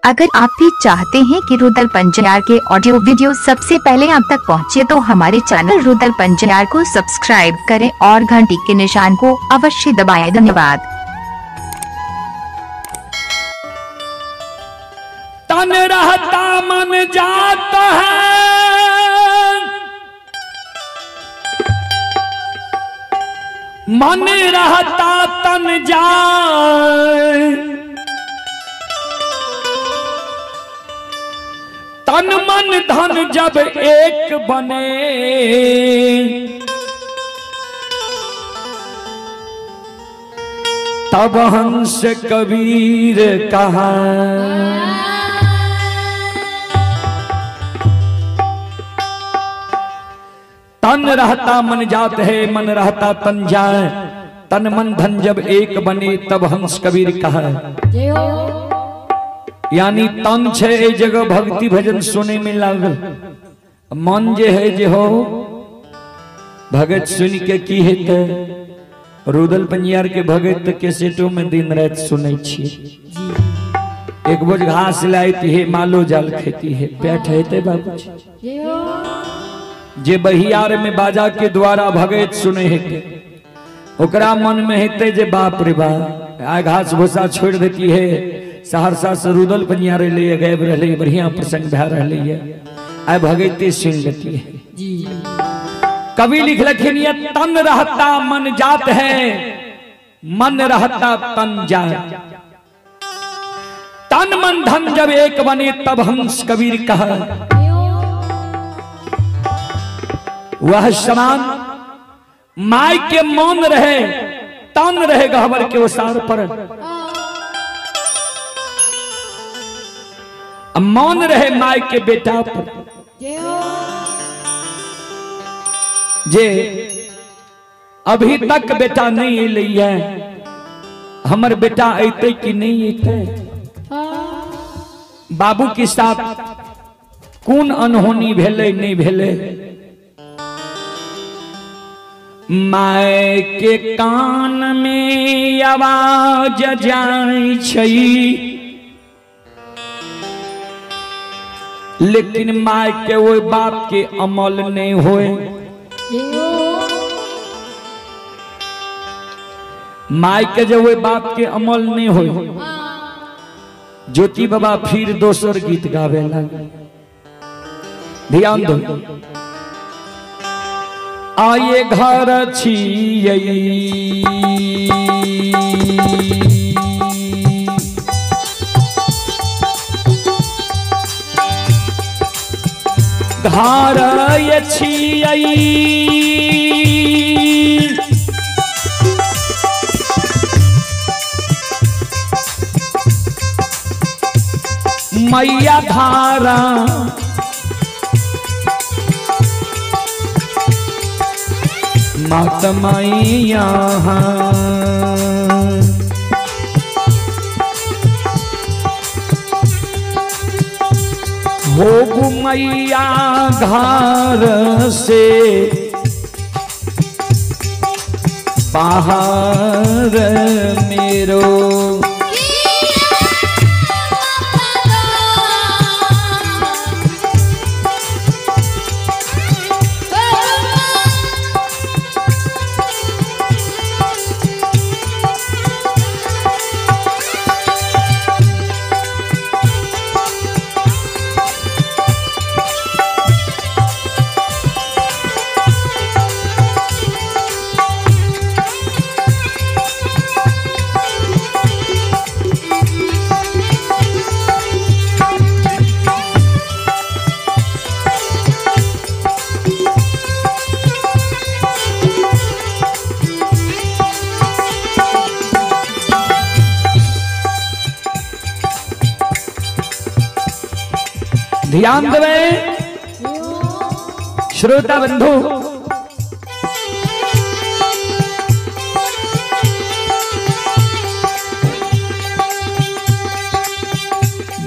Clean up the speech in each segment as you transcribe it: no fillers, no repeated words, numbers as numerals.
अगर आप भी चाहते हैं कि रुदल पंजियार के ऑडियो वीडियो सबसे पहले आप तक पहुंचे तो हमारे चैनल रुदल पंजियार को सब्सक्राइब करें और घंटी के निशान को अवश्य दबाएं। धन्यवाद। तन रहता मन जाता है, मन रहता तन जाए, तन मन धन जब एक बने, तब हंस कबीर कहा। तन रहता मन जात है, मन रहता तन जाए, तन मन धन जब एक बने तब हंस कबीर कहा। यानी तन छे ए जगह भक्ति भजन सुने में लागल, मन जे है जे हो भगत सुन के की हेते। रुदल पंजियार के भगत के सेटो में दिन रात सुनै छी। एक बोझ घास लाती है, मालो जाल खेती है, पेट हेते बाबूजी। जे बहियार में बाजा के द्वारा भगत सुने हेते ओकरा मन में हेते जे बाप रे बाप आय घास भूसा छोड़ देती है। सहरसा से रुदल पंजियार ले गए रहे, बढ़िया प्रसंग भै रहे है, आय भगते सुन लेती है। कवि लिख लखिन ये तन रहता मन जात है, मन रहता तन जाए, तन मन धन जब एक बने तब हंस कबीर कहा। वह समान my के मौन रहे, तन रहे गहवर के ओसार पर, मौन रहे my के बेटा पर। जे अभी तक बेटा नहीं अलै है, हमर बेटा अयते कि नहीं अयते, बाबू के साथ कोन अनहोनी भेलै नहीं भेलै। My के कान में आवाज जाय छै, लेकिन my के ओहि बात के अमल नहीं होए। My के जब ओहि बात के अमल नहीं होए, ज्योति बाबा फिर दोसर गीत गावे लगे। ध्यान दो। आये घर छियै घर छियै, मैया धारा मात मैया, हो मैया घर से बाहर मेरो। ध्यान देवे श्रोता बंधु,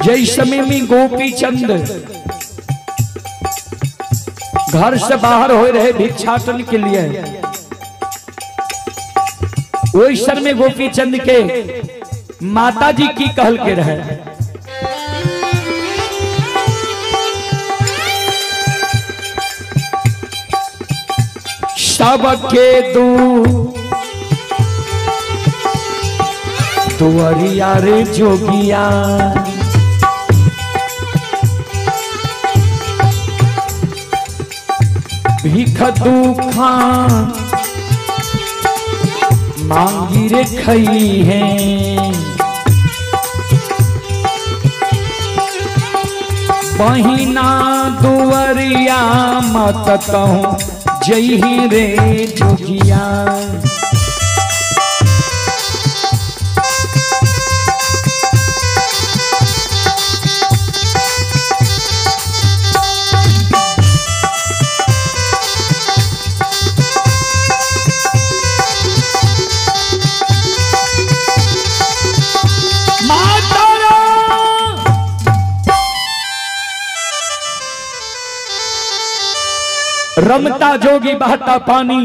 जय समय में गोपी चंद घर से बाहर हो रहे भिक्षाटन के लिए, वही समय में गोपी चंद के माता जी की कहल के रहे। सबके दू दुआरिया रे जोगिया। भीख दुखा मांगी रे खई है, बहिना दुआरिया मत कहूँ जही रे जोगिया। रमता जोगी बहता पानी,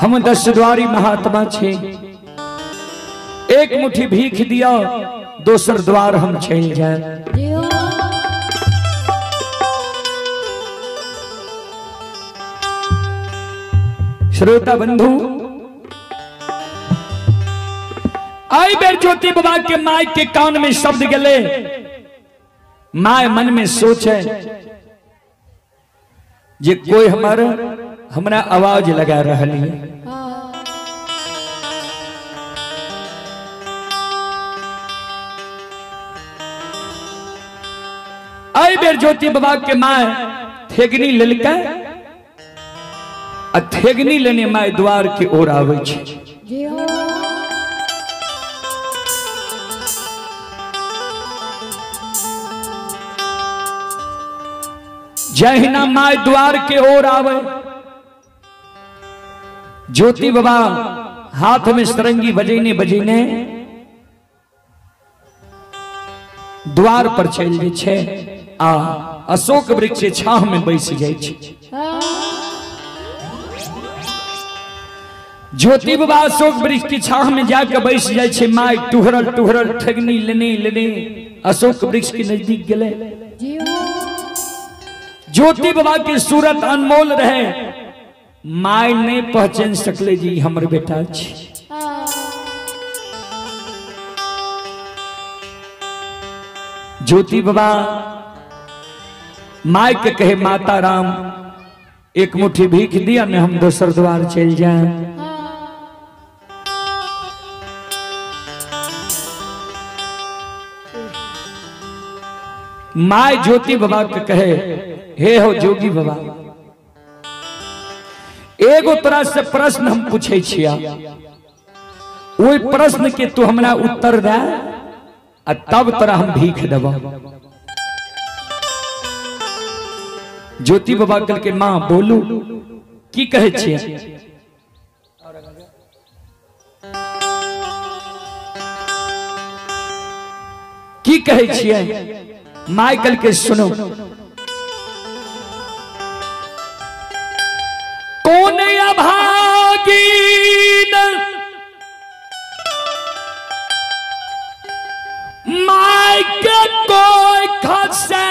हम दस द्वारी महात्मा छे। एक मुट्ठी भीख दिया दोसर द्वार हम चल जाए। श्रोता बंधु, आई बेर ज्योति बाबा के my के कान में शब्द गले, my मन में सोचे जे कोई हमारा हमरा आवाज लगा रहा है। आई बेर ज्योति बाबा के my थेगनी ललका आ थेगनी लेने my द्वार के ओर आवे छे। जहिना my द्वार के ओर आवे, ज्योति बाबा हाथ में सरंगी बजेने बजेने द्वार पर चल जाय छे आ अशोक वृक्ष छाह में बैस जाय छे। ज्योति बाबा अशोक वृक्ष की छाह में जाके बैस जाय छे। My टुहरल टुहरल ठगनी लेने लेने अशोक वृक्ष के नजदीक गेले। ज्योति बाबा की सूरत अनमोल रहे, my नहीं पहचान सकले जी हमर बेटा छी। ज्योति बाबा my के कहे माता राम एक मुट्ठी भीख दिया ने हम दोसर द्वार चल जाए। My ज्योति बाबा के कहे हे हो जोगी बाबा, एगो तोरा से प्रश्न हम पूछे छिया, ओई प्रश्न के तू हमरा उत्तर दे आ तब तोरा हम भीख देब। ज्योति बाबा कल के मां बोलू की कहे छिया? की कहे छिया? My कल के सुनो, कौन अभागीन my के कोई खसे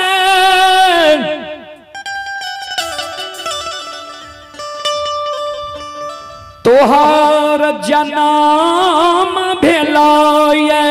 तोहार जन्म भेलो ये।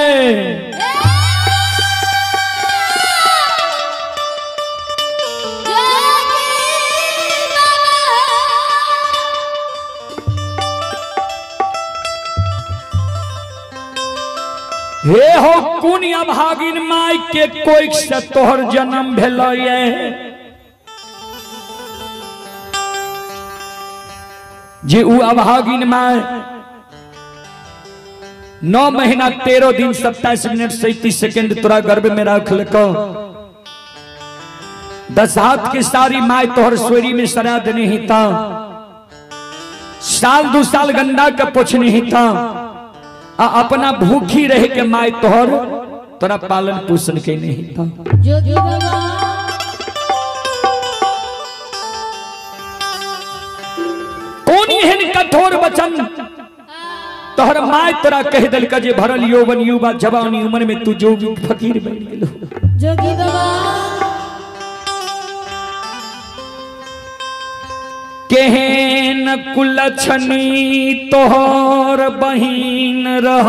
हे हो कुन अभागिन my के कोई से तोहर जन्म भेलो ये। जे उ अभागिन my 9 महीना 13 दिन 27 मिनट 37 सेकेंड तोरा गर्भ में रख लको, 10 हाथ की सारी my तोहर सोरी में सरा देने ही था, साल 2 साल गंदा के पोछने ही था, आ अपना भूखी रह के my तोहर तोरा पालन पोषण के नहीं था। जोगी बाबा कौन एहन कठोर वचन तोहर my तोरा कह दिलक जे भरल यौवन युवा जवानी उम्र में तू जोगी फकीर बन गेलो। जोगी बाबा केहे केहन कुलछनी तोहर बहिन रह,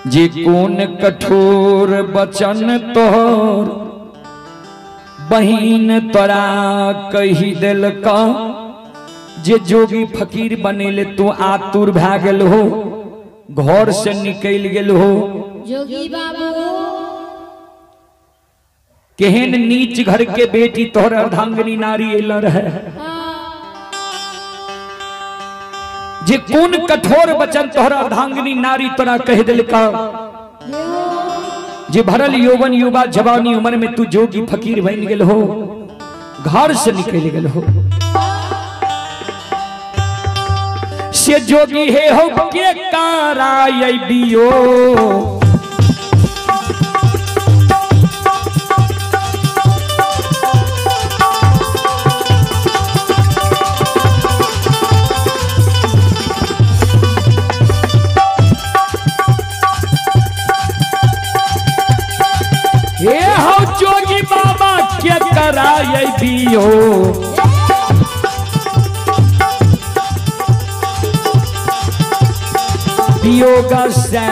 जे कोन कठोर वचन तोहर बहिन तोरा कही दिलका, जे जोगी फकीर बनेले तू आतुर भा गेल हो, घर से निकल गेल हो। जोगी बाबू केहन नीच घर के बेटी तोहर अर्धांगिनी नारी एल रहे, जे कोन कठोर वचन तोहर अर्धांगिनी नारी तोरा कह दिलका, जे भरल यौवन युवा जवानी उम्र में तू जोगी फकीर बन गेल हो, घर से निकल गेल हो। से जोगी हे हो के काराय बियो, हे हो जोगी बाबा के कराय बियो, वियोग से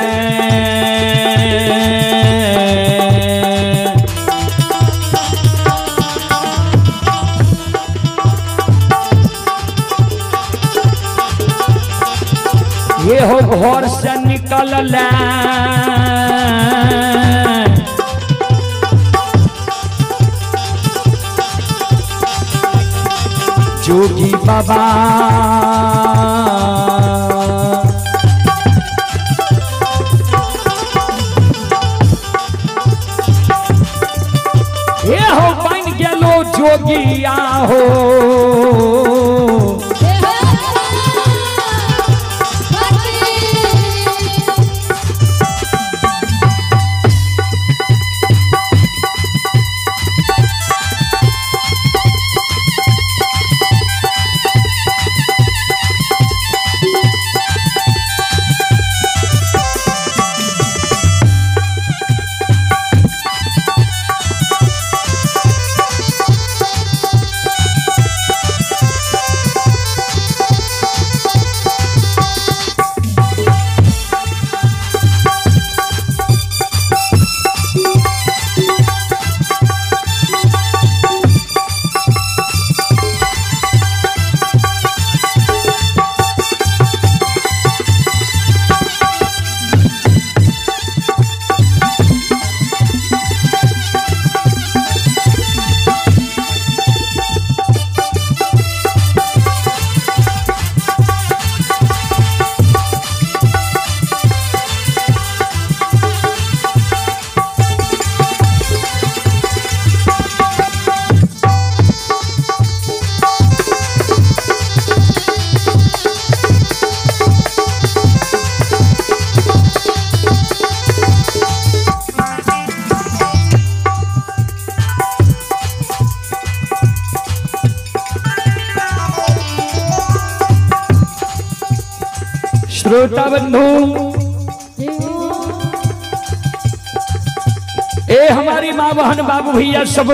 ये हो घर से निकल ले, जोगी बाबा ये हो बन गेलो जोगिया हो। श्रोता बंधु, ए हमारी माँ बहन बाबू भैया सब,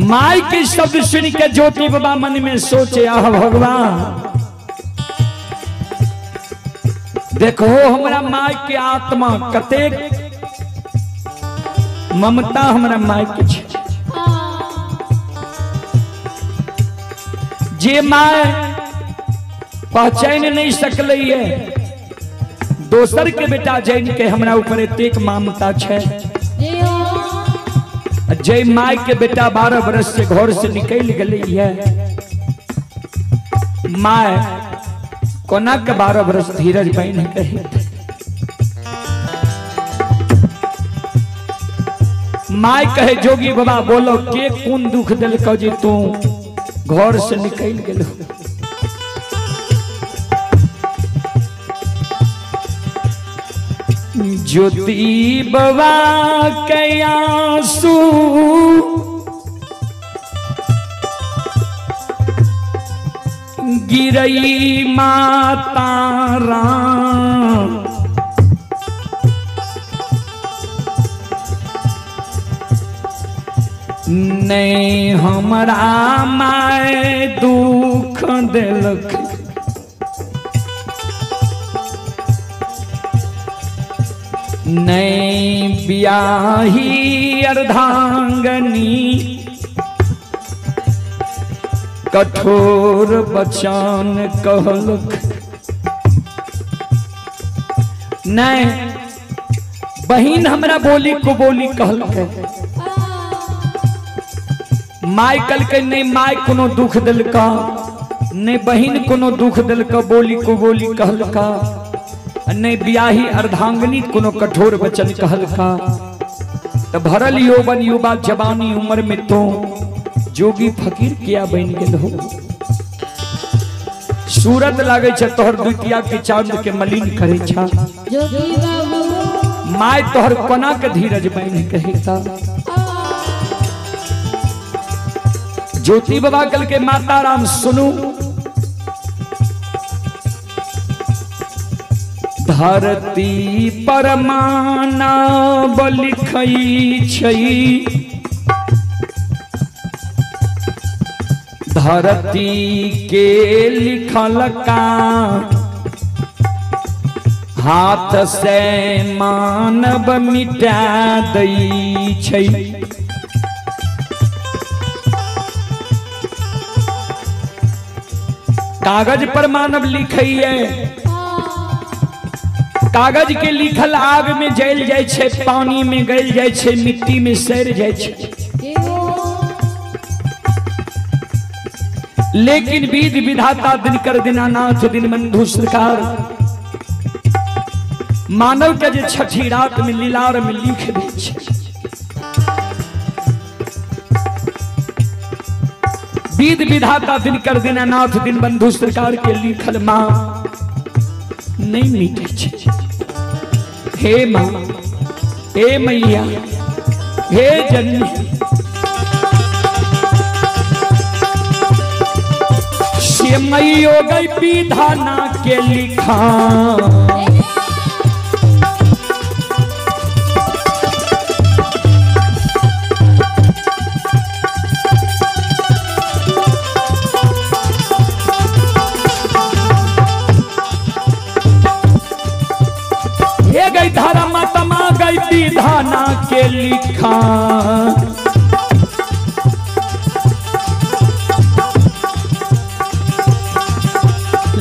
माई के शब्द सुन के ज्योति बाबा मन में सोचे, आह भगवान देखो हमरा माई के आत्मा कतेक ममता हमरा माई के छे, जे my पहचान नहीं सकल है, दोसर के बेटा जैन के हमरा ऊपर एतेक ममता छे, जय my के बेटा 12 बरस से घर से निकल गई है, my कोना के 12 बरस धीरज बहन कहे, my कहे जोगी बाबा बोलो के कौन दुख दिल को जे तू घर से निकल गेल। ज्योति बाबा के आंसू गिरई माता राम, नहीं हमरा my दुख देलक नहीं बियाही अर्धांगनी कठोर बचन कहलक। नहीं बहिन हमरा बोली को बोली कहलक। My कहलकै नहीं my कोनो दुख दिलका नहीं बहिन कोनो दुख दिलका बोली को बोली कहलका नहीं बियाही अर्धांगनी कोनो कठोर वचन कहलका। तो भरल यौवन युवा जवानी उम्र में तो जोगी फकीर किया बन गेल हो। सूरत लागे छे तोहर द्वितीया के चांद के मलिन करे छा। My तोहर कोना के धीरज बन कहता। ज्योति बाबा कल के माता राम सुनू धरती पर मानव लिखई छई धरती के लिखल का हाथ से मानव मिटा दई छई। कागज पर मानव लिखइए कागज के लिखल आग में जल जाय छे पानी में गल जाय छे मिट्टी में सड़ जाय छे। लेकिन विध विधाता दिनकर दीनानाथ दीनबंधु सरकार मानव के जे छठी रात में लीलार में लिख दे छे। विध विधाता दिनकर दीनानाथ दीनबंधु सरकार के लिखल मां नहीं मिटे छे। हे मां हे मैया हे जननी से मैयो गई विधाना के लिखा धर्म तमा गई विधाना के लिखा।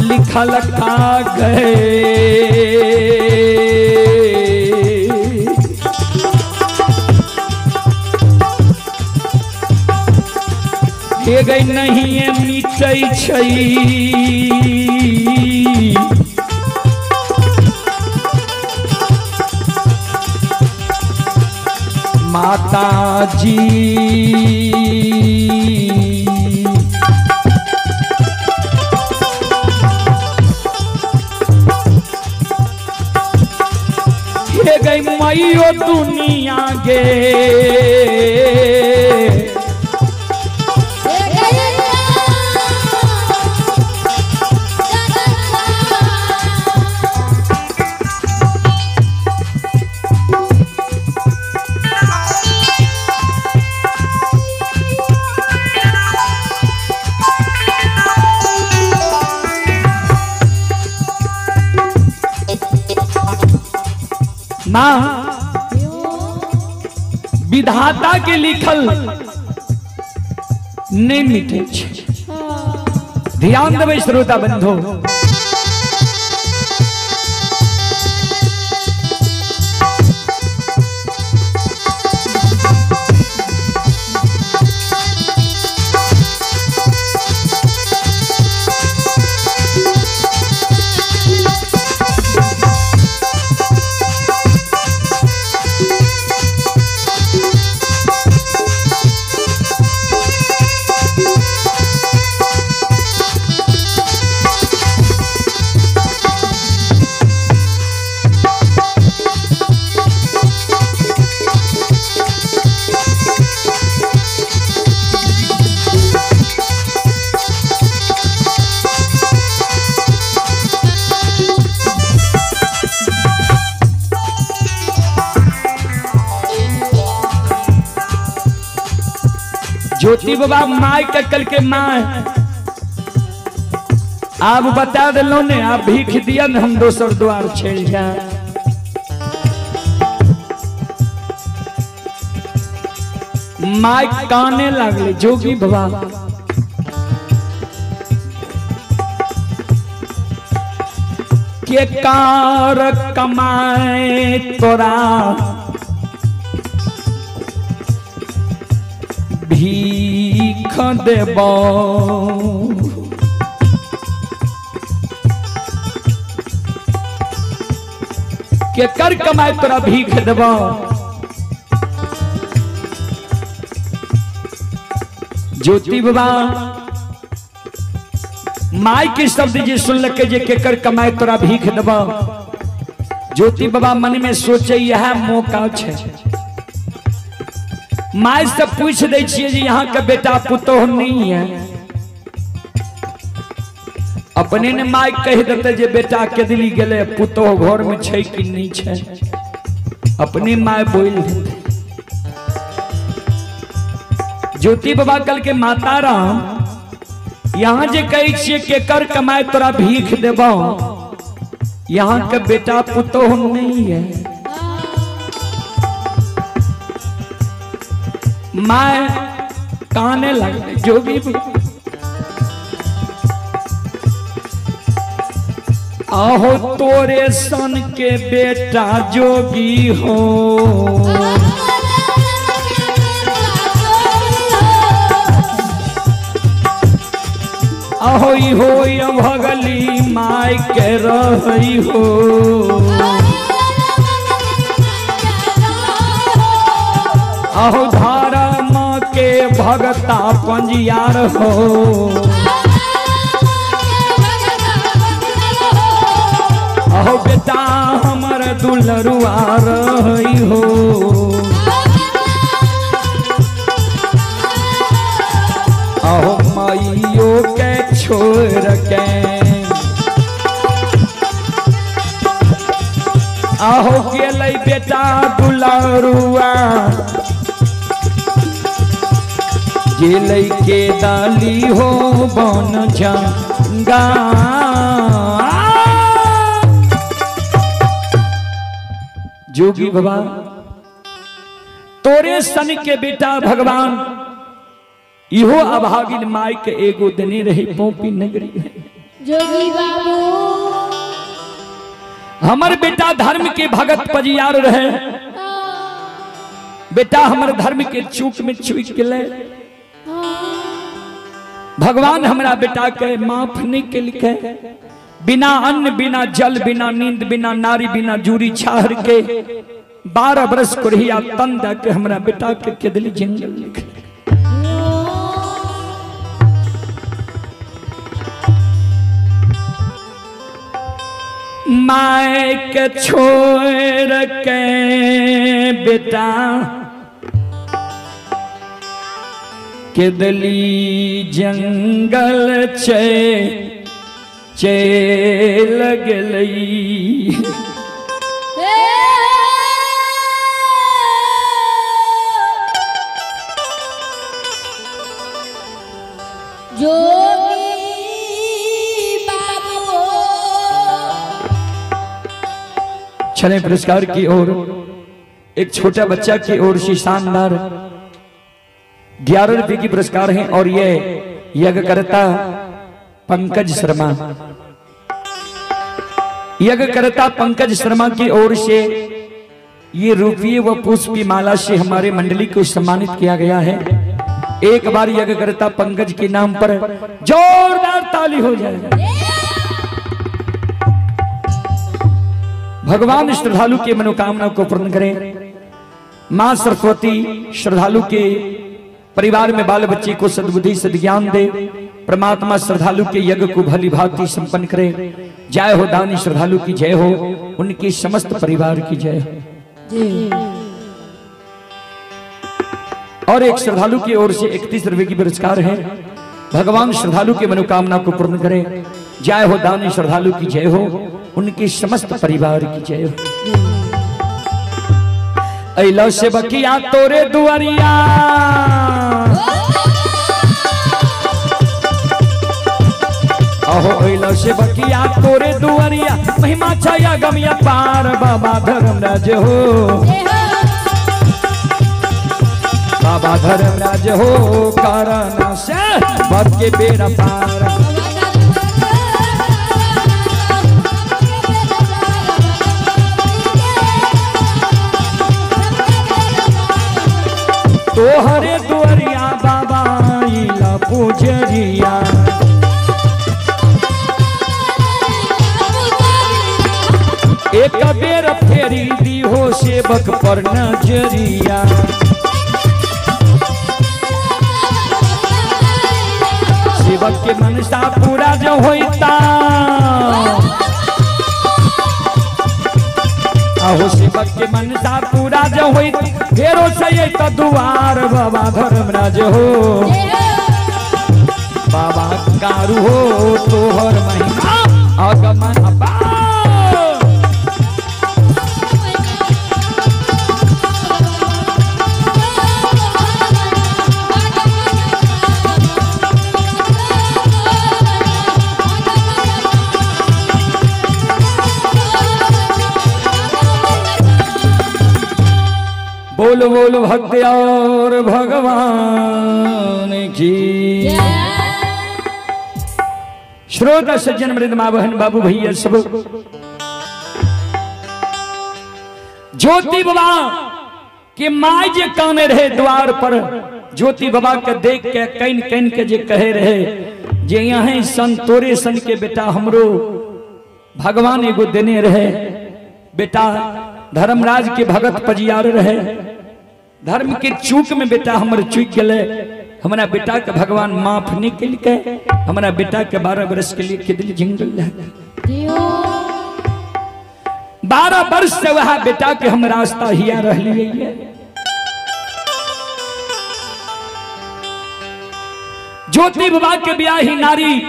लिखल का गए हे गई नहीं मिटै छै। माता जी हे गई मईयो दुनिया गे विधाता के लिखल नहीं मिटे। ध्यान देबै श्रोता बंधु। ज्योति बाबा my के कल के my आप बता दिलो ने, आप भीख दिया ने हम दोसर द्वार चल जाए। My काने लागले जोगी बाबा के कार कमाए तोरा भीख देबो, के कर कमाए तोरा भीख देबो। ज्योति बाबा माई के शब्द जे सुन के जे के कर कमाए तोरा भीख देबो। ज्योति बाबा मन में सोचे यह मौका छे, my से पूछ दे छिए जे यहाँ के बेटा पुतोह नहीं है। अपने ने my कह देते जे बेटा केदली गेले पुतोह घर में छे कि नहीं छे, अपने my बोल देते। ज्योति बाबा कल के माता राम यहाँ जे कहे छिए के कर कमाए तोरा भीख देबो, यहाँ के बेटा पुतोह नहीं है। My काने लग जोगी आहो तोरे सन के बेटा जोगी हो, आहो हो भगली my के रही हो, आहो धर्म के भगता पंजियार हो, आहो बेटा हमर दुलरुआ रही हो, आहो माइयो के छोड़ के आहो गेलै बेटा दुलरुआ गेलै के डाली हो बन जंगा। जोगी बाबा तोरे सन के बेटा भगवान इहो अभागिन my के एगो देने रही पोपी नगरी है। जोगी बाबू हमर बेटा धर्म के भगत पजियार रहे, बेटा हमर धर्म के चूक में चूक गेलै, भगवान हमरा बेटा के माफ नहीं के लिखे। बिना अन्न बिना जल बिना नींद बिना नारी बिना जूरी छाहर के 12 बरस कोढ़िया तन दे के हमरा बेटा के केदली जंगल लिखे। My के छोड़ के बेटा केदली जंगल चल गेलई। जोगी बाबू चले पुरस्कार की ओर। एक छोटा बच्चा की ओर से शानदार 11 रुपए की पुरस्कार है और ये यज्ञकर्ता पंकज शर्मा, यज्ञकर्ता पंकज शर्मा की ओर से ये रुपये व पुष्प की माला से हमारे मंडली को सम्मानित किया गया है। एक बार यज्ञकर्ता पंकज के नाम पर जोरदार ताली हो जाए। भगवान श्रद्धालु के मनोकामना को पूर्ण करें। मां सरस्वती श्रद्धालु के परिवार में बाल बच्चे को सद्बुद्धि सद्ज्ञान दे। परमात्मा श्रद्धालु के यज्ञ को भली भांति संपन्न करे। जय हो दानी श्रद्धालु की जय हो, उनके समस्त परिवार की जय हो। और एक श्रद्धालु की ओर से 31 रुपए की पुरस्कार है। भगवान श्रद्धालु के मनोकामना को पूर्ण करे। जय हो दानी श्रद्धालु की जय हो, उनके समस्त परिवार की जय हो। ऐलो से बकिया तोरे दुआरिया, अहो अइलो सेवकिया तोरे दुआरिया महिमा छाया गमिया पार बाबा धर्मराज हो बाबा धर्मराज हो कारण से भक्त के बेड़ा पार। तोहरे दुआरिया बाबा इला पूजरिया एक बेर फेरी दी हो सेवक पर नजरिया सेवक के मनसा पूरा जो होता आहो सेवक के मनसा पूरा जो होता फेरो से त दुआर बाबा धर्मराज हो बाबा कारू हो तोहर महिमा अगमन अपार। बोल बोल भक्त और भगवान की। श्रोता सज्जन मृद माँ बहन बाबू भैया सब ज्योति बाबा के my जे काने रहे द्वार पर ज्योति बाबा के देख के can can के जे कहे रहे जे यहाँ सन तोरे सन के बेटा हमरो भगवान एगो देने रहे बेटा धर्मराज के भगत पजियार रहे धर्म के चूक में बेटा हमर चूक गए हमारा बेटा के भगवान माफ नहीं कलकै हमारा बेटा के 12 वर्ष के लिए किदल जंगल 12 वर्ष से वह बेटा के हम रास्ता हिया रहिए। ज्योति बाबा के ब्याही नारी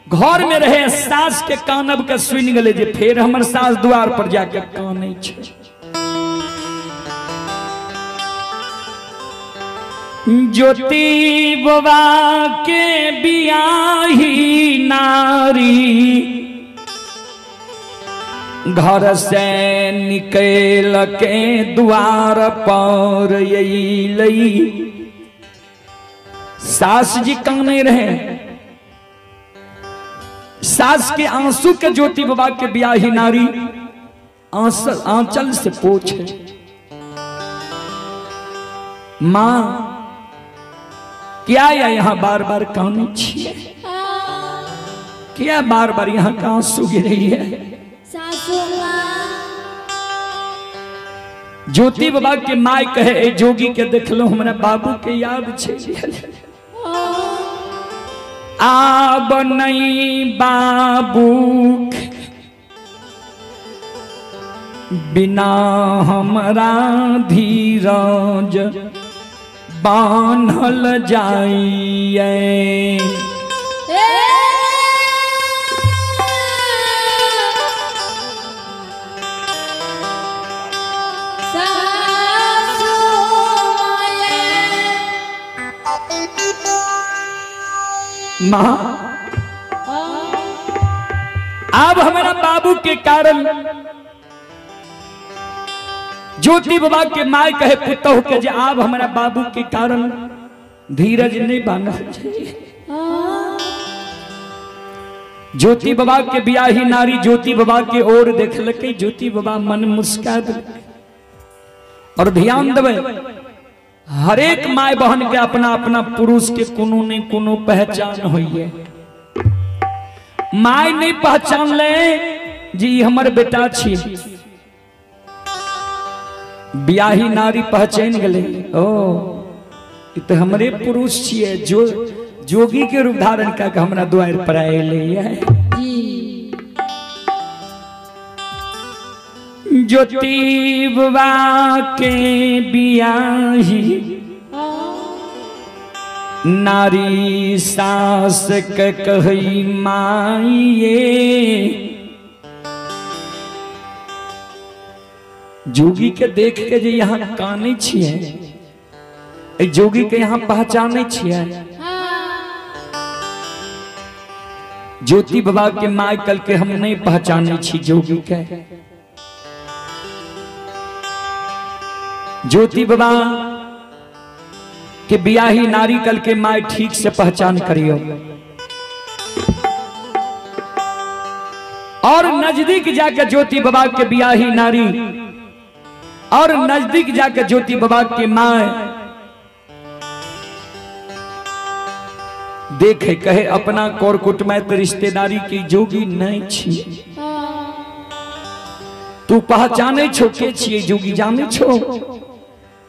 घर में रहे सास के कानब के सुन गए जे फेर हमर सास द्वार पर जाके कानै छै। ज्योति बाबा के बियाही नारी घर से निकल के द्वार पर अइलै सास जी कानै रहे सास के आंसू के ज्योति बाबा के ब्याही नारी आंचल से पोछे मां क्या या यहाँ बार बार कानै छियै क्या बार बार यहाँ का आंसू गिर है। ज्योति बाबा के my कहे ए जोगी के देखलो हमरा बाबू के याद छे आब नहीं बाबू बिना हमरा धीरज बान्हल जाइए मां अब हमारा बाबू के कारण ज्योति बाबा के my कहे पुतहु के जे आब हमारा बाबू के कारण धीरज नहीं बांधल। ज्योति बाबा के बियाही नारी ज्योति बाबा के ओर देखलकै ज्योति बाबा मन मुस्का देलकै। और ध्यान देबै हरेक my बहन के अपना अपना पुरुष के कोनो नहीं कोनो पहचान होइए। My नहीं पहचान ले जी हमर बेटा छी बियाही नारी पहचान गले ओ ई तो हमरे पुरुष छिए जो जोगी के रूप धारण करके हमरा द्वार पर आएले है। ज्योति बाबा के बियाही नारी सास के कही माइये जोगी के देख के जे यहाँ कानै छियै जोगी के यहाँ पहचानै छियै। ज्योति बाबा के my कल के हम नहीं पहचाने छी जोगी के। ज्योति बाबा के बियाही नारी कल के my ठीक से पहचान करियो। और नजदीक जाके ज्योति बाबा के बियाही नारी और नजदीक जाके ज्योति बाबा के my देखे कहे अपना कोर कुटमैत रिश्तेदारी की जोगी नहीं छी। तू पहचाने छो के छिए जोगी जाने छो।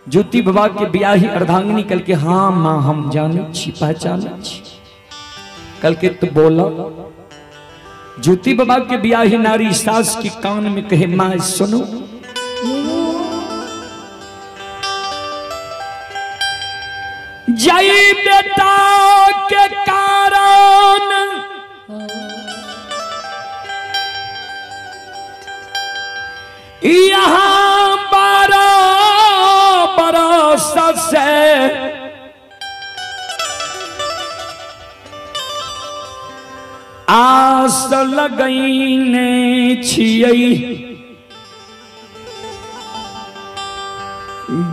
ज्योति बाबा के बियाही अर्धांगिनी कल के हाँ मां हम जाने छी पहचाने छी। कल के तो बोला ज्योति बाबा के बियाही नारी सास की कान में कहे मां सुनो जय बेटा के कारण यहां 12 बरस से आस लगैने छियै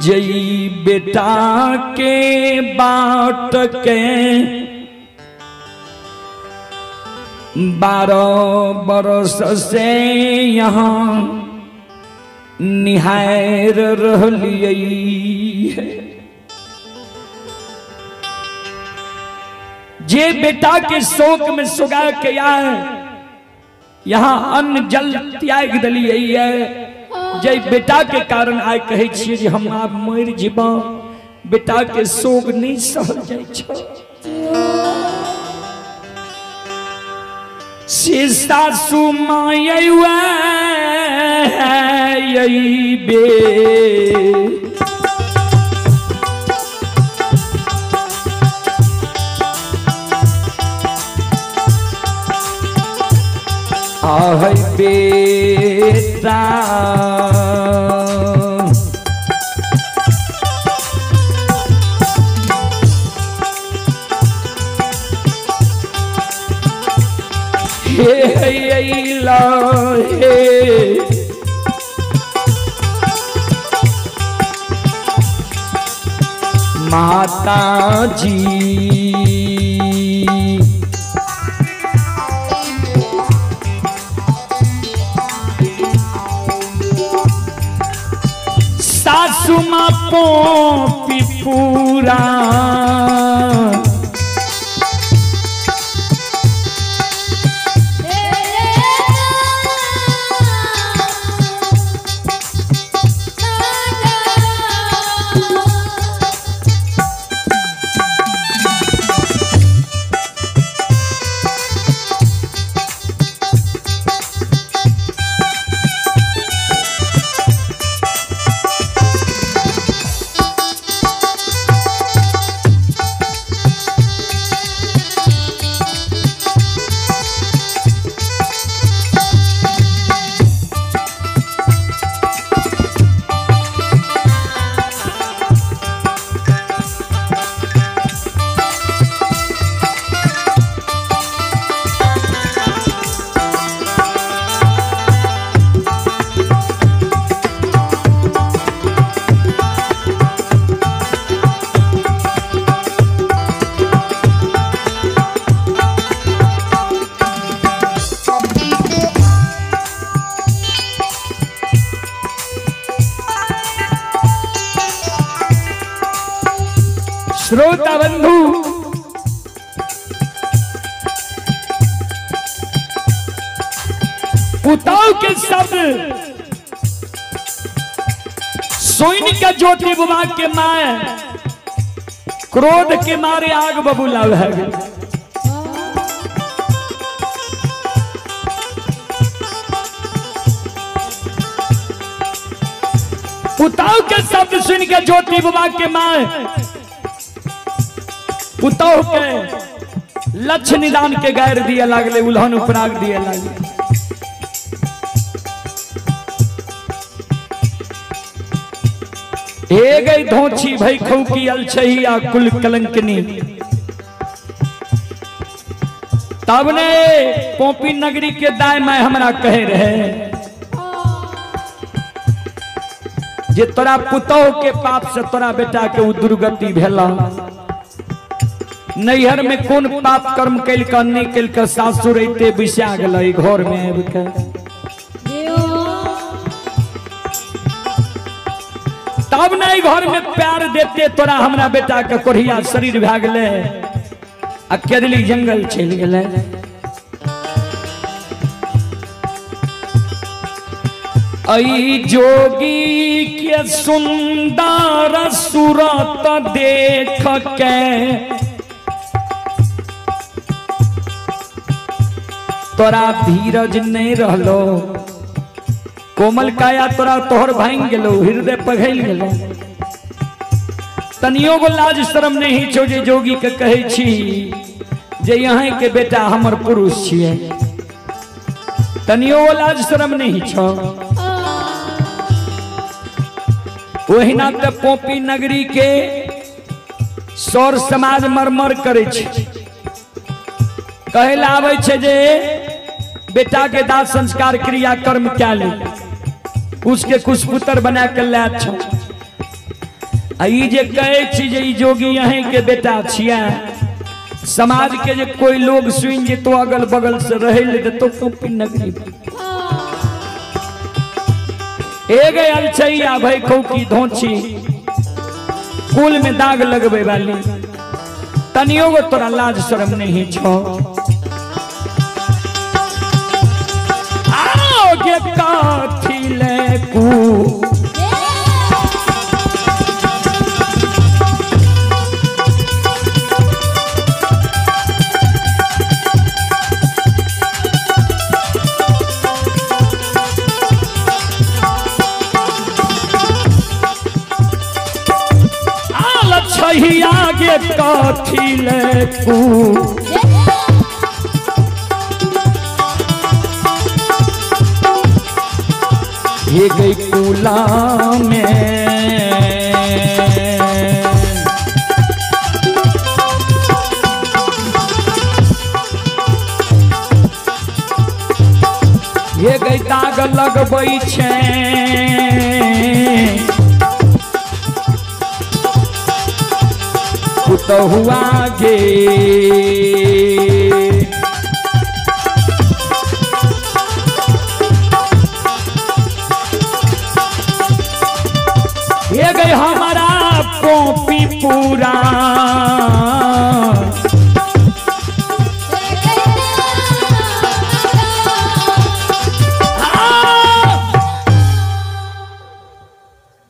जई बेटा के बाट के 12 बरस से यहाँ निहार रहलियै है। जे बेटा के शोक में सुगा के आए यहाँ अन्न जल त्याग दिलियै है। जे बेटा के कारण आए कहे छियै जे हम आब मरि जेबा बेटा के शोक नहीं सहल जाइ छौ। से सासू माँ बे आह बेटा हे हे माता जी सासू माँ पोपी पूरा श्रोता बंधु पुताओं के शब्द सोइन का ज्योति बुबा के माए क्रोध के मारे आग बबूला है। पुताओं के शब्द सुन के ज्योति बुबा के माए पुतोह के लक्ष्य निदान के गैर दिए लागले उल्हन उपराग दिए लागले। ए गई धोछी भई खौकी अलछहिया कुल कलंकनी तब ने पोपी नगरी के दाय माय हमरा कहे रहे जे तोरा पुतोह के पाप से तोरा बेटा के दुर्गति भेला। नैहर में कौन पाप कर्म कैलक नहीं कैलक, सासुर अइते बिसा गेलै घर में आबि के। तब नहीं घर में प्यार देते तोरा हमरा बेटा के कोढ़िया शरीर भए गेलै आ केदली जंगल चलि गेलै। ऐ जोगी के सुंदर सूरत देख के तोरा धीरज नहीं रहलो, कोमल काया तोरा तोहर भांग गेलो, हृदय पघल गेलो। तनियो गो लाज शर्म नहीं छो जे जोगी के कहै छी जे यहाँ के बेटा हमर पुरुष छियै। तनियो गो लाज शर्म नहीं छो। ओहिना ते पोपी नगरी के सौर समाज मरमर करै छै, कहे ला आबै छै जे बेटा के दाह संस्कार क्रिया कर्म क्या ले, उसके कुछ पुत्र बना के ला छो। आ ई जे कहै छी जे ई जोगी यहीं के बेटा छियै, समाज के जे कोई लोग सुनि जेतो अगल बगल से रहे ले देतो पोपी नगरी। ए गयल छैया भाई खौकी धोची कुल में दाग लगबे वाली, तनियो गो तोरा लाज शर्म नहीं छो। आओ के काथी ले कू आगे काथी ले कू ये गई कुला में। ये गई दाग लगबै छै पुतहुआ गे। ये गई हमारा कॉपी पूरा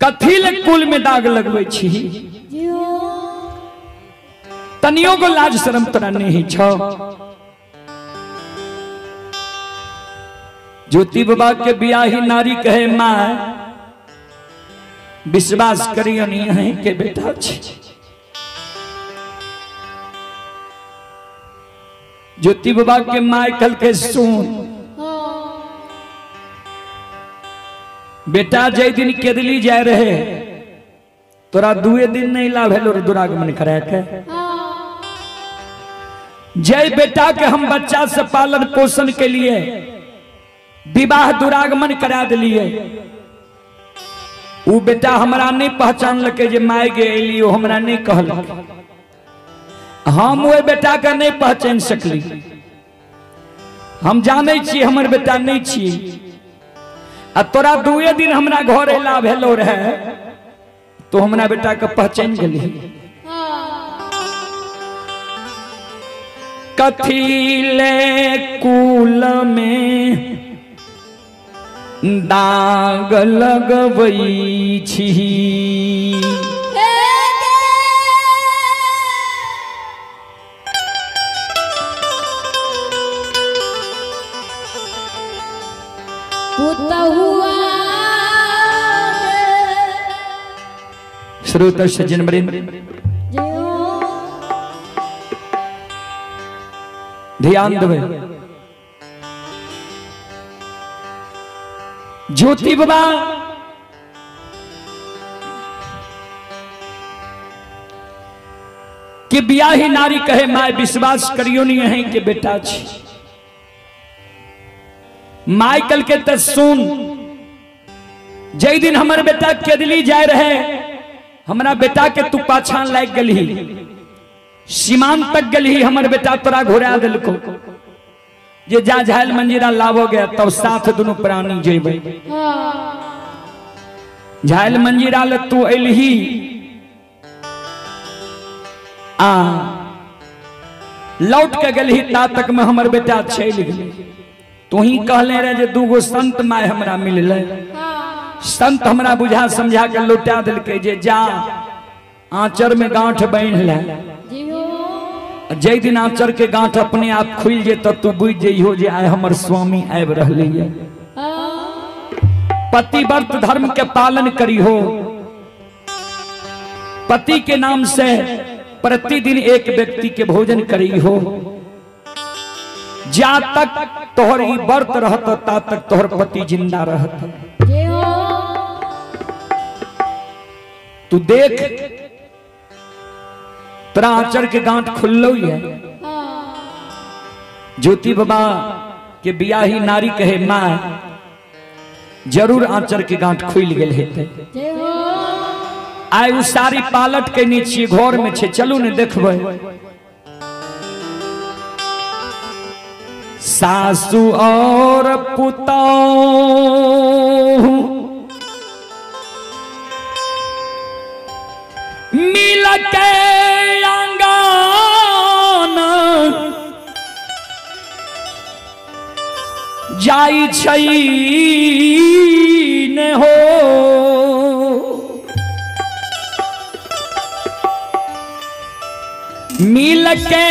कथी ले कुल में दाग लगबै छी, तनियो को लाज शर्म तोरा नहीं छो। ज्योति बाबा के बियाही नारी कहे माँ विश्वास करियो नहीं है के बेटा छी। ज्योति बाबा के माँ कल के सुन बेटा जय दिन केदली जाए रहे तोरा दुए दिन नहीं लाभेलो दुरागमन करे के। जय बेटा के हम बच्चा से पालन पोषण के लिए विवाह दुरागमन करा दिलिए, उ बेटा हमरा नहीं पहचान लके जे my गे एली, ओ हमरा नहीं कहल, हम वो बेटा के नहीं पहचान सकली। हम जाने छी हमर बेटा नहीं छी, आ तोरा दुए दिन हमरा घर एला भेलो रहे तो हमरा बेटा के पहचान गेली। कथी ले कुल में दाग लगबै छी, श्रोता सज्जन वृंद ध्यान देवे। ज्योति बाबा कि बियाही नारी कहे my विश्वास करियो नहीं है कि बेटा छी। माइकल के त सुन, जै दिन हमर बेटा केदली जाय रहे हमरा बेटा के तू पाछा लाग गलही, सीमान तक गलही, हमर बेटा तोरा घुरा दिलको जे जा झाल मंजीरा लावो गया तब साथ दुनू प्राणी जेबै। झाल मंजीरा ले तू एलही आ लौट के गलही ता तक में हमर बेटा चलि गेलै। तू ही कहले रहे जे दूगो संत my हमरा मिललै, संत हमरा बुझा समझा के लौटा दिलकै जे जा आंचर में गांठ बांध ले, जै दिन आंचर के गांठ अपने आप खुलि जेत तू बुझि जइहो जे आइ हमर स्वामी आबि रहलै। पतिव्रत धर्म के पालन करिहो, पति के नाम से प्रतिदिन एक व्यक्ति के भोजन करिहो, जा तक तोहर ई व्रत रहत ता तक तोहर पति जिंदा रहत। तू देख तोरा आंचर के गांठ खुललो है। ज्योति बाबा के बियाही नारी कहे माँ जरूर आंचर के गांठ खुल गेल हेतै। आइ उ साड़ी पालट के नीचे घर में छे, चलू ने देखबै। सासू और पुतोहू मिल के आंगन जाई छै ने हो, मिल के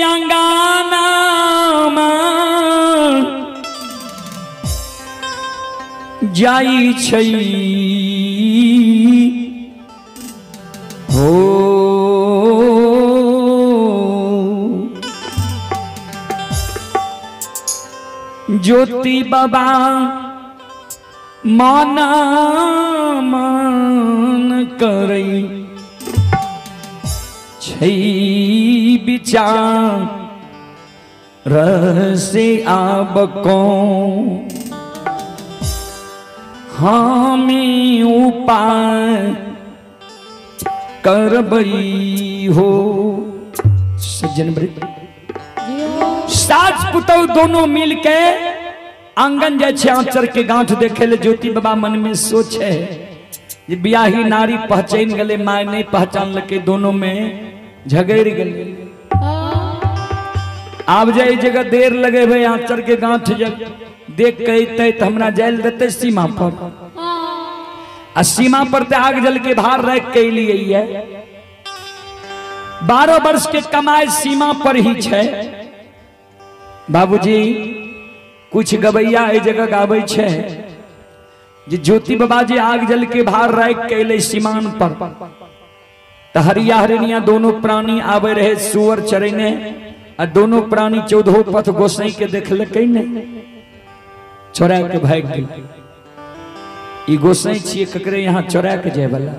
अंगना जाई छै हो। ज्योति बाबा माना मान करई छै विचार से आब को हमें उपाय करबई हो। सज्जन सास पुतौ दोनों मिल के आंगन जाय छै आंचर के गांठ देखे ले। ज्योति बाबा मन में सोचे जे बियाही नारी पहचान गले my नहीं पहचान लके, दोनों में झगड़ गले। आब जाए जगह देर लगे भाई आंचर के गांठ जब देख के अइतै त हमरा जायल देतै सीमा पर, आ सीमा पर ते आग जल के भार रख के लिए है। 12 वर्ष के कमाई सीमा पर ही छै। बाबूजी कुछ गवैया एहि जगह गाबै छै जे ज्योति बाबा जी आग जल के भार राख के अयलै सीमान पर त हरिया हरिणिया दोनों प्राणी आबे रहे सुअर चरेने, आ दोनों प्राणी चौदहो पथ गोसाई के देखलकै नहीं, चोरा के भागि गेल। ई गोसाई छियै ककरे यहाँ चोरा के जाय वाला,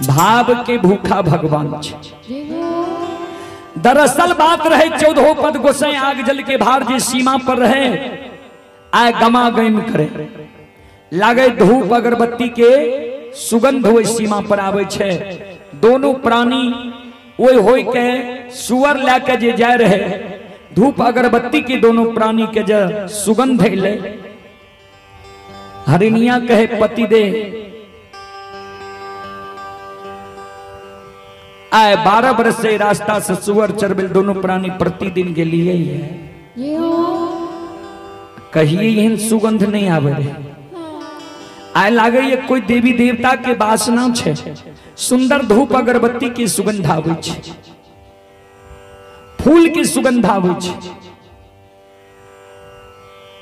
भाव के भूखा भगवान छै। दरअसल बात रहे चौदहो पद गोसाई आग जल के भार जे सीमा पर रहे आय गमा गम करे लागे, धूप अगरबत्ती के सुगंध ओहि सीमा पर आबै छै। दोनों प्राणी ओहि होय के सुअर लए के जे जाय रहे धूप अगरबत्ती के दोनों प्राणी के जे सुगंध अयलै। हरिणिया कहे पति दे आए 12 बरस से रास्ता से सुअर चरबेल दोनों प्राणी प्रतिदिन के लिए है, कहिए एहन सुगंध नहीं आवे रहे। आए लागे ये कोई देवी देवता के वासना छे, सुंदर धूप अगरबत्ती के सुगंध आवे छे, फूल के सुगंध आवे छे।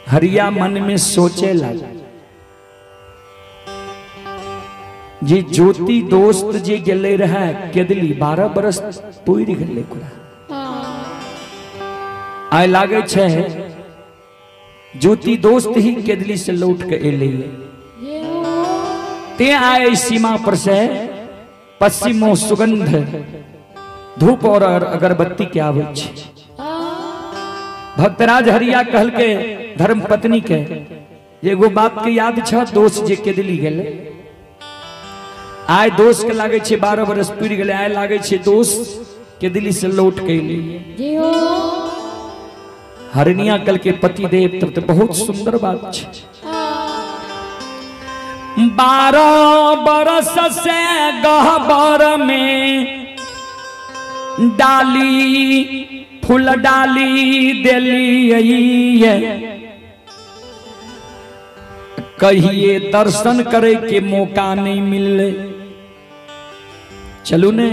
हरिया मन में सोचे लगा जे ज्योति दोस्त जे गेले रहे केदली 12 बरस पुरि गेलै ओकरा। आइ लागे छे ज्योति दोस्त ही केदली से लौट के एलै, ते आए सीमा पर से पश्चिमो सुगंध धूप और अगरबत्ती के आबै छै। भक्तराज हरिया कहल के धर्म पत्नी के एगो बाप के याद छ दोष जे के दिली गेले आय दोष के लागे छे 12 बरस पुर गेले आय लागे छे दोष के दिल्ली से लौट के अइले। हरनिया कल के पति देव तब तो बहुत सुंदर बात छे। 12 बरस से गहबर में डाली फूल डाली देली कहिए दर्शन करे के मौका नहीं मिले। चलू ने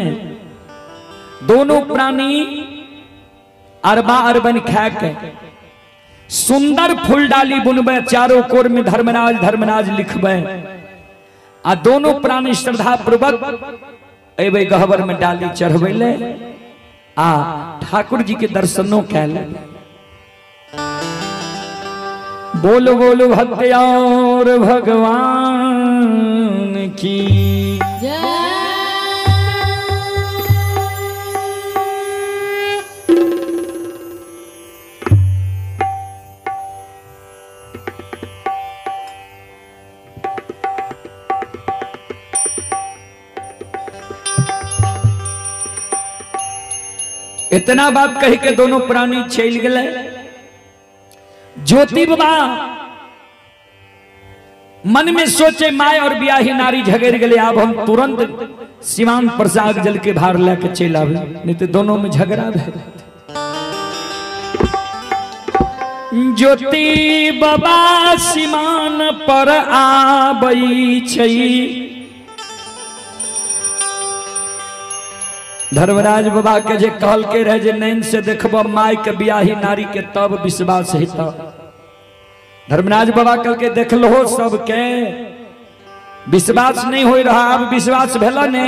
दोनों प्राणी अरबा अरबन खा के सुंदर फूल डाली बुनबे चारों कोर में धर्मराज धर्मराज लिखबे आ दोनों प्राणी श्रद्धा पूर्वक एबे गहबर में डाली चढ़बे ले आ ठाकुर जी के दर्शनों कैले। बोलो बोलो भक्त और भगवान की जय। इतना बात कही के दोनों प्राणी चल गए। ज्योति बाबा मन में सोचे my और ब्याही नारी झगड़ गए अब हम तुरंत सिवान प्रसाद जल के भार लेके चल आवे नहीं तो दोनों में झगड़ा भे। ज्योति बाबा सिमान पर आबई छै। धर्मराज बाबा के जे कहल के रहे जे नैन से देखब my के ब्याही नारी के तब विश्वास हेत। धर्मराज बाबा कल के देख लो सबके विश्वास नहीं हो रहा अब विश्वास भेला ने।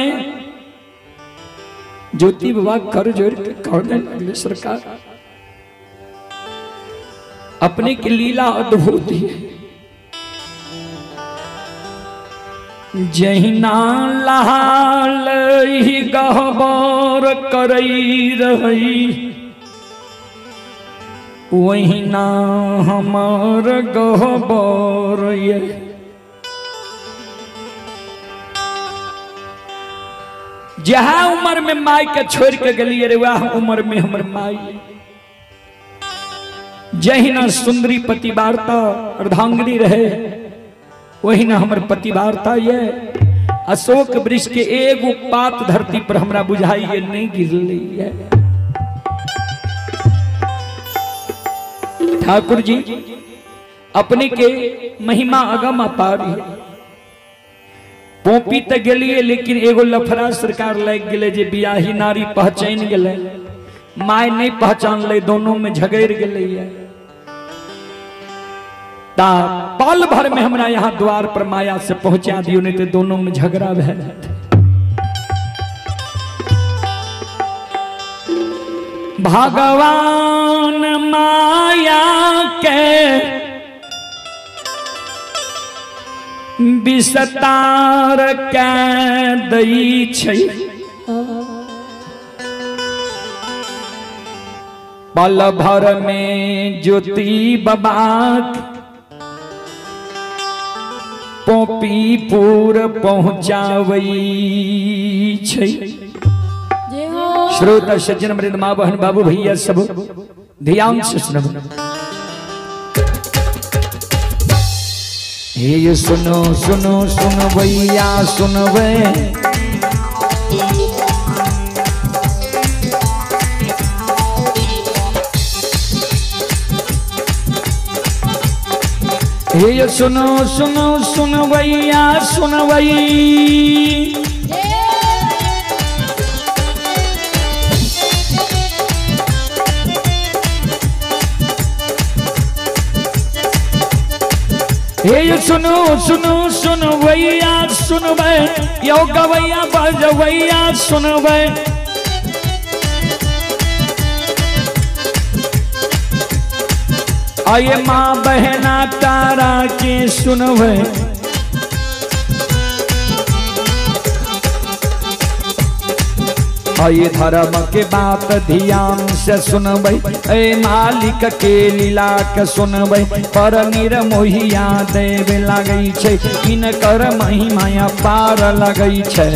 ज्योति बाबा कर जोड़ के कहने लगले सरकार अपने की लीला अद्भुत है। जहिना लाल ही गहबर करई रही वहिना हमार गहबर ये। जहाँ उम्र में माई के छोड़ के गलिए रे वह उम्र में हमर माई। जहिना सुंदरी पति वार्ता अर्धांगिनी रहे वही ना हमर पति वार्ता ये। अशोक वृक्ष के एगो पात धरती पर हमरा बुझाई ये नहीं गिरली है। ठाकुर जी अपने के महिमा अगम अपार है। पोपी त गेलिए लेकिन एगो लफड़ा सरकार लग गए जे बियाही नारी पहचान गए my नहीं पहचान ले दोनों में झगड़ गए। पल भर में हमरा यहाँ द्वार पर माया से पहुंचा दियो नहीं तो दोनों में झगड़ा भय। भगवान माया के विस्तार के दई छै पल भर में ज्योति बाबा पोपीपुर पहुंचावई छै। श्रोता सज्जन वृंद माँ बहन बाबू भैया सब ध्यान से सुनो। हे सुनो सुनो सुनो भैया सुनवे हे सुनो सुनो सुनवैया सुनवई हे सुनो सुनो सुनवैया सुनबै यो गवैया बजवैया सुनबै। आये माँ बहना तारा के सुनबै। हई धर्म के बात ध्यान से सुनबै, ए मालिक के लीला के सुनबै। पर निरमोहिया देवे लागै छै, इनकर महिमा पार लगै छै।